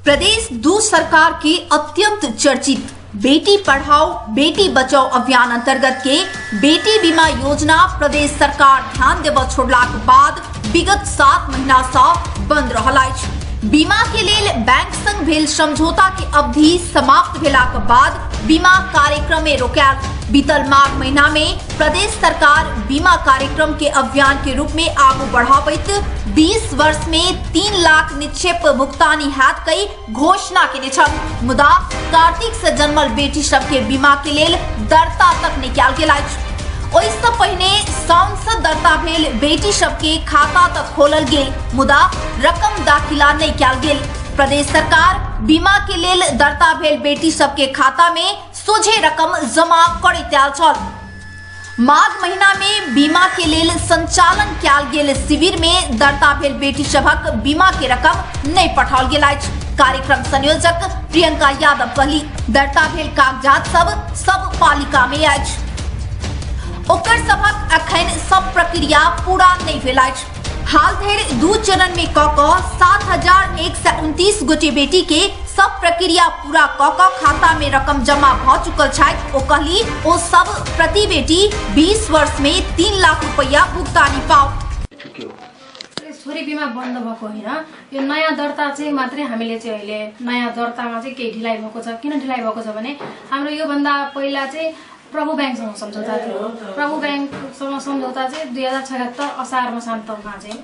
प्रदेश दू सरकार के अत्यंत चर्चित बेटी पढ़ाओ बेटी बचाओ अभियान अंतर्गत के बेटी बीमा योजना प्रदेश सरकार ध्यान देव छोड़ला के बाद विगत 7 महीना से बंद रहल अछि। बीमा के लेल बैंक संग भेल समझौता के अवधि समाप्त भेला के बाद बीमा कार्यक्रम में रोकायल। बीतल माघ महीना में प्रदेश सरकार बीमा कार्यक्रम के अभियान के रूप में आगू बढ़ाबैत 20 वर्ष में 3 लाख निक्षेप भुगतानी हैत कई घोषणा केने छल। मुदा कार्तिक से जन्मल बेटी सब के बीमा के लेल दरता तक नहीं कयल गेल अछि। ओहिसँ पहिने साउन से दरता भेल बेटी सब के खाता तक खोलल गेल, मुदा रकम दाखिला नहीं कयल गेल। प्रदेश सरकार बीमा के लेल दरता भेल बेटी सब के खाता में सोझे रकम जमा करैत आयल छल। माघ महीना में बीमा के लेल संचालन कयल गेल शिविर में दरता भेल बेटी सबक बीमा के रकम नहीं पठाओल गेल अछि। कार्यक्रम संयोजक प्रियंका यादव कहली दरता भेल कागजात सब पालिका में अछि, ओकर सबक अखन सब प्रक्रिया पूरा नहीं भेल अछि। हाल धरि 2 चरण में क 7129 गोटे बेटी के सब प्रक्रिया पूरा क खाता में रकम जमा भ चुकल छथि। ओ कहली ओ सब प्रति बेटी 20 वर्ष में 3 लाख रुपया भुगतानी पाओ। छोरी बीमा बन्द भएको होइन, यो नयाँ दर्ता चाहिँ मात्रै हामीले चाहिँ अहिले नयाँ दर्तामा चाहिँ केही ढिलाइ भएको छ। किन ढिलाइ भएको छ भने हाम्रो यो भन्दा पहिला चाहिँ प्रभु बैंकसँग सम्झौता थियो। प्रभु बैंकसँग सम्झौता चाहिँ 2076 असार मसान्तमा चाहिँ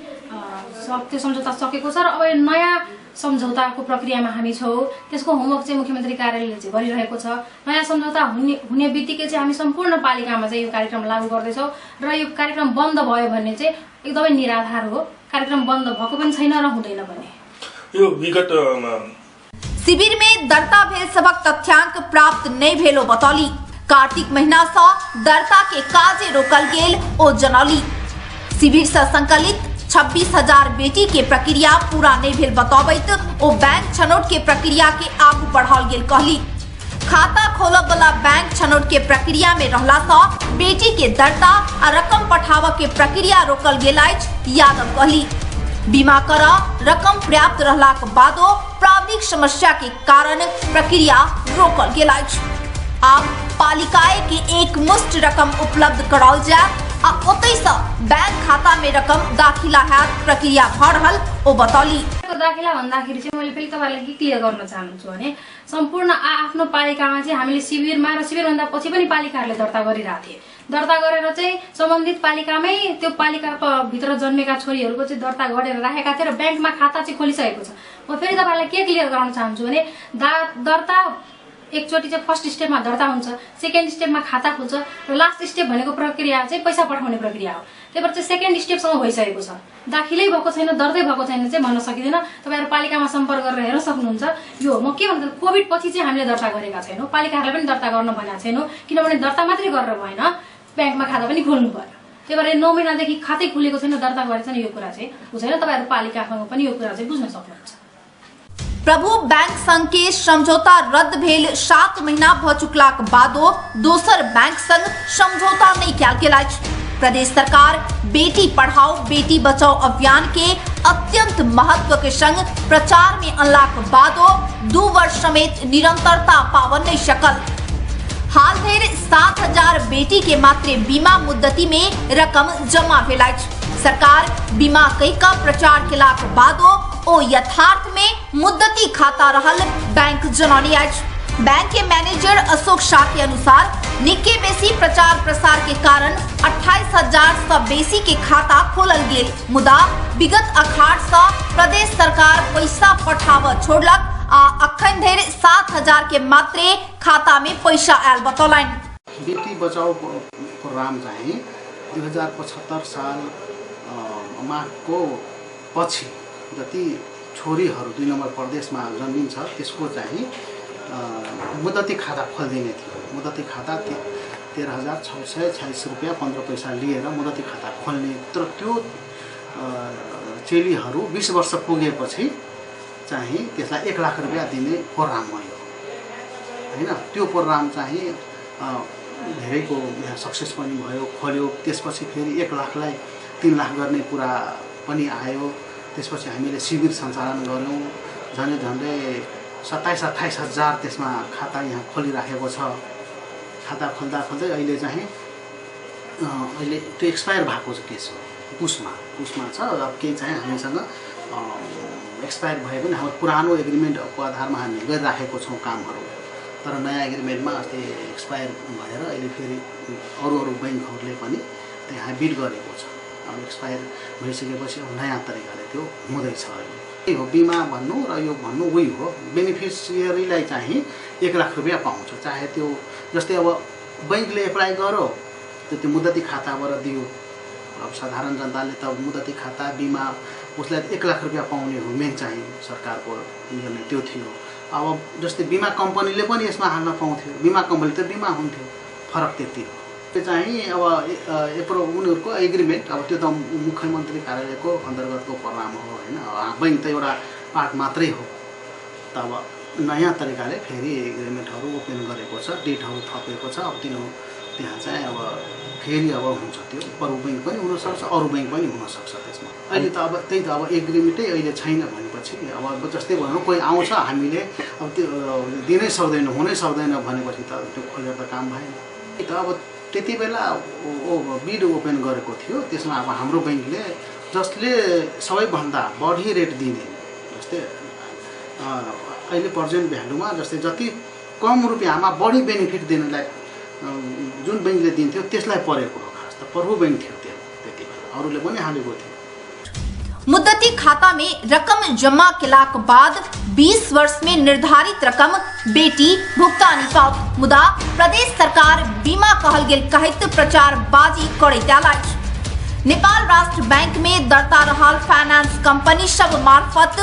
त्यो सम्झौता सकेको छ र अब यो नयाँ सम्झौताको प्रक्रियामा हामी छौँ। त्यसको होमवर्क चाहिँ मुख्यमन्त्री कार्यालयले चाहिँ गरिरहेको छ। नयाँ सम्झौता हुने बित्तिकै चाहिँ हामी सम्पूर्ण पालिकामा चाहिँ यो कार्यक्रम लागू गर्दैछौँ र यो कार्यक्रम बन्द भयो भने चाहिँ एकदमै निराधार हो। कार्यक्रम बन्द भएको पनि छैन र हुँदैन पनि। यो विगत शिविर में दर्ता भेल सबक तथ्यांक प्राप्त नहीं भेलो बतौली। कार्तिक महीना से दर्ता के काजे रोकल गेल ओ जनौली। शिविर से संकलित 26,000 बेटी के प्रक्रिया पूरा नहीं भेल बतौबैत ओ बैंक छनौट के प्रक्रिया के आगू बढ़ाओल गेल कहली। खाता खोलब वाला बैंक छनौट के प्रक्रिया में रहला से बेटी के दर्ता आ रकम पठाव के प्रक्रिया रोकल गेल अछि, यादव कहली। बीमा कर रकम पर्याप्त रहला के बादो प्राविधिक समस्या के कारण प्रक्रिया रोकल गेल अछि। आब पालिकाए के एक मुश्त रकम उपलब्ध कराओल जाए आ ओतै से बैंक खाता में रकम दाखिला हैत प्रक्रिया भ रहल ओ बतौली। दाखिला भन्दाखेरि चाहिँ मैले फेरि तपाईहरुलाई के क्लियर गर्न चाहन्छु भने सम्पूर्ण आफ्नो पालिकामा चाहिँ हामीले शिविरमा र शिविर भन्दा पछि पनि पालिकाहरूले दर्ता गरिरहेको थिए। दर्ता गरेर चाहिँ सम्बन्धित पालिकामै त्यो पालिकाको भित्र जन्मेका छोरीहरूको चाहिँ दर्ता गरेर राखेका थिए र बैंकमा खाता चाहिँ खोलिसकेको छ। म फेरि तपाईहरुलाई के क्लियर गराउन चाहन्छु भने दर्ता एकचोटि चाहिँ फर्स्ट स्टेपमा दर्ता हुन्छ, सेकेन्ड स्टेपमा खाता खुल्छ र लास्ट स्टेप भनेको प्रक्रिया चाहिँ पैसा पठाउने प्रक्रिया हो। त्यही भएर चाहिँ सेकेन्ड स्टेपसम्म भइसकेको छ। दाखिलै भएको छैन, दर्तै भएको छैन चाहिँ भन्न सकिँदैन। तपाईहरु पालिकामा सम्पर्क गरेर हेर्न सक्नुहुन्छ। यो म के भन्छु कोभिड पछि चाहिँ हामीले दर्ता गरेका छैनौँ, पालिकाहरूलाई पनि दर्ता गर्न भनेका छैनौँ। किनभने दर्ता मात्रै गरेर भएन, बैंकमा खाता पनि खोल्नु पर्यो। त्यही भएर 9 महिनादेखि खातै खुलेको छैन, दर्ता गरेको छैन, यो कुरा चाहिँ बुझ्दैन। तपाईहरु पालिकासँग पनि यो कुरा चाहिँ बुझ्न सक्नुहुन्छ। प्रभु बैंक संग के समझौता रद्द भेल 7 महीना भ चुकला के बादो दोसर बैंक संग समझौता नहीं कयल गेल अछि। प्रदेश सरकार बेटी पढ़ाओ बेटी बचाओ अभियान के अत्यंत महत्व के संग प्रचार में अनला के बादो 2 वर्ष समेत निरंतरता पावन नहीं सकल। हाल धरि 7,000 बेटी के मात्र बीमा मुद्दती में रकम जमा भेल अछि। सरकार बीमा कई का प्रचार केला के बादो ओ यथार्थ में मुद्दती खाता रहल बैंक जनौनी अछि। बैंक के मैनेजर अशोक शाह के अनुसार निके बेसी प्रचार प्रसार के कारण 28,000 से बेसी के खाता खोलल गेल, मुदा विगत अखाड़ से प्रदेश सरकार पैसा पठाव छोड़लक आ अखन धरि 7,000 के मात्र खाता में पैसा आयल बतौलन। बेटी बचाओ प्रोग्राम चाहिँ 2075 साल माघको पछि जति छोरीहरू 2 नम्बर प्रदेशमा जन्मिन्छ त्यसको चाहिँ मुद्दती खाता खोलिदिने थियो। मुद्दती खाता 13,646 रुपैयाँ 15 पैसा लिएर मुद्दती खाता खोल्ने, तर त्यो चेलीहरू 20 वर्ष पुगेपछि चाहिँ त्यसलाई 1 लाख रुपैयाँ दिने प्रोग्राम हो हैन। त्यो प्रोग्राम चाहिँ धेरैको यहाँ सक्सेस पनि भयो, खोल्यो। त्यसपछि फेरि 1 लाखलाई 3 लाख गर्ने कुरा पनि आयो। त्यसपछि हामीले शिविर सञ्चालन गर्यौं झन्डै 27-28 हजार त्यसमा खाता यहाँ खोलिराखेको छ। खाता खोल्दा खोल्दै अहिले चाहिँ अहिले त्यो एक्सपायर भएको चाहिँ के छ पुसमा छ। अब केही चाहिँ हामीसँग एक्सपायर भए पनि हाम्रो पुरानो एग्रिमेन्टको आधारमा हामी गरिराखेको छौँ कामहरू, तर नयाँ एग्रिमेन्टमा अस्ति एक्सपायर भएर अहिले फेरि अरू बैङ्कहरूले पनि त्यहाँ बिड गरेको छ। अब एक्सपायर भइसकेपछि अब नयाँ तरिकाले त्यो हुँदैछ। अहिले त्यही हो बिमा भन्नु र यो भन्नु उही हो। बेनिफिसियरीलाई चाहिँ 1 लाख रुपियाँ पाउँछ, चाहे त्यो जस्तै अब बैङ्कले एप्लाई गर्यो त्यो मुद्दती खाताबाट दियो। अब साधारण जनताले त मुद्दती खाता बिमा उसलाई 1 लाख रुपियाँ पाउने हो, मेन चाहिँ सरकारको निर्णय त्यो थियो। अब जस्तै बिमा कम्पनीले पनि यसमा हाल्न पाउँथ्यो, बिमा कम्पनी त बिमा हुन्थ्यो, फरक त्यति हो। त्यो चाहिँ अब उनीहरूको एग्रिमेन्ट, अब त्यो त मुख्यमन्त्री कार्यालयको अन्तर्गतको प्रोग्राम हो होइन। बैङ्क त एउटा पार्ट मात्रै हो। त अब नयाँ तरिकाले फेरि एग्रिमेन्टहरू ओपन गरेको छ, डेटहरू थपेको छ। अब त्यहाँ चाहिँ अब फेरि अब हुन्छ त्यो अरू बैङ्क पनि हुनसक्छ, अरू बैङ्क पनि हुनसक्छ त्यसमा। अहिले त अब त्यही त अब एग्रिमेन्टै अहिले छैन भनेपछि अब जस्तै भनौँ कोही आउँछ हामीले अब त्यो दिनै सक्दैन, हुनै सक्दैन भनेपछि त त्यो खोलेर त काम भएन। त अब त्यति बेला बिड ओपन गरेको थियो, त्यसमा अब हाम्रो बैङ्कले जसले सबैभन्दा बढी रेट दिने, जस्तै अहिले प्रेजेन्ट भ्यालुमा जस्तै जति कम रुपियाँमा बढी बेनिफिट दिनलाई जुन बैङ्कले दिन्थ्यो त्यसलाई परेको हो। खास त प्रभु बैङ्क थियो त्यति बेला, अरूले पनि हालेको थियो। मुद्दती खाता में रकम जमा केलाक बाद 20 वर्ष में निर्धारित रकम बेटी भुगतानी पाओत। मुदा प्रदेश सरकार बीमा कहल गेल कहत प्रचारबाजी करैत आयल। नेपाल राष्ट्र बैंक में दर्ता रहल फाइनेंस कंपनी सब मार्फत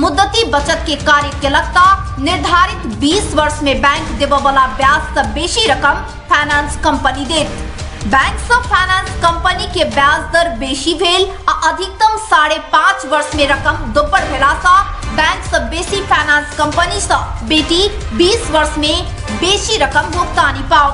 मुद्दती बचत के कार्य केलक निर्धारित 20 वर्ष में बैंक देव वाला ब्याज से बेसी रकम फाइनेंस कंपनी देत। बैंक से फाइनेंस कंपनी के ब्याज दर बेसी भेल आ अधिकतम 5.5 वर्ष में रकम दोब्बर भेला सा बैंक से बेसी फाइनेंस कंपनी से बेटी 20 वर्ष में बेसी रकम भुगतानी पाओ।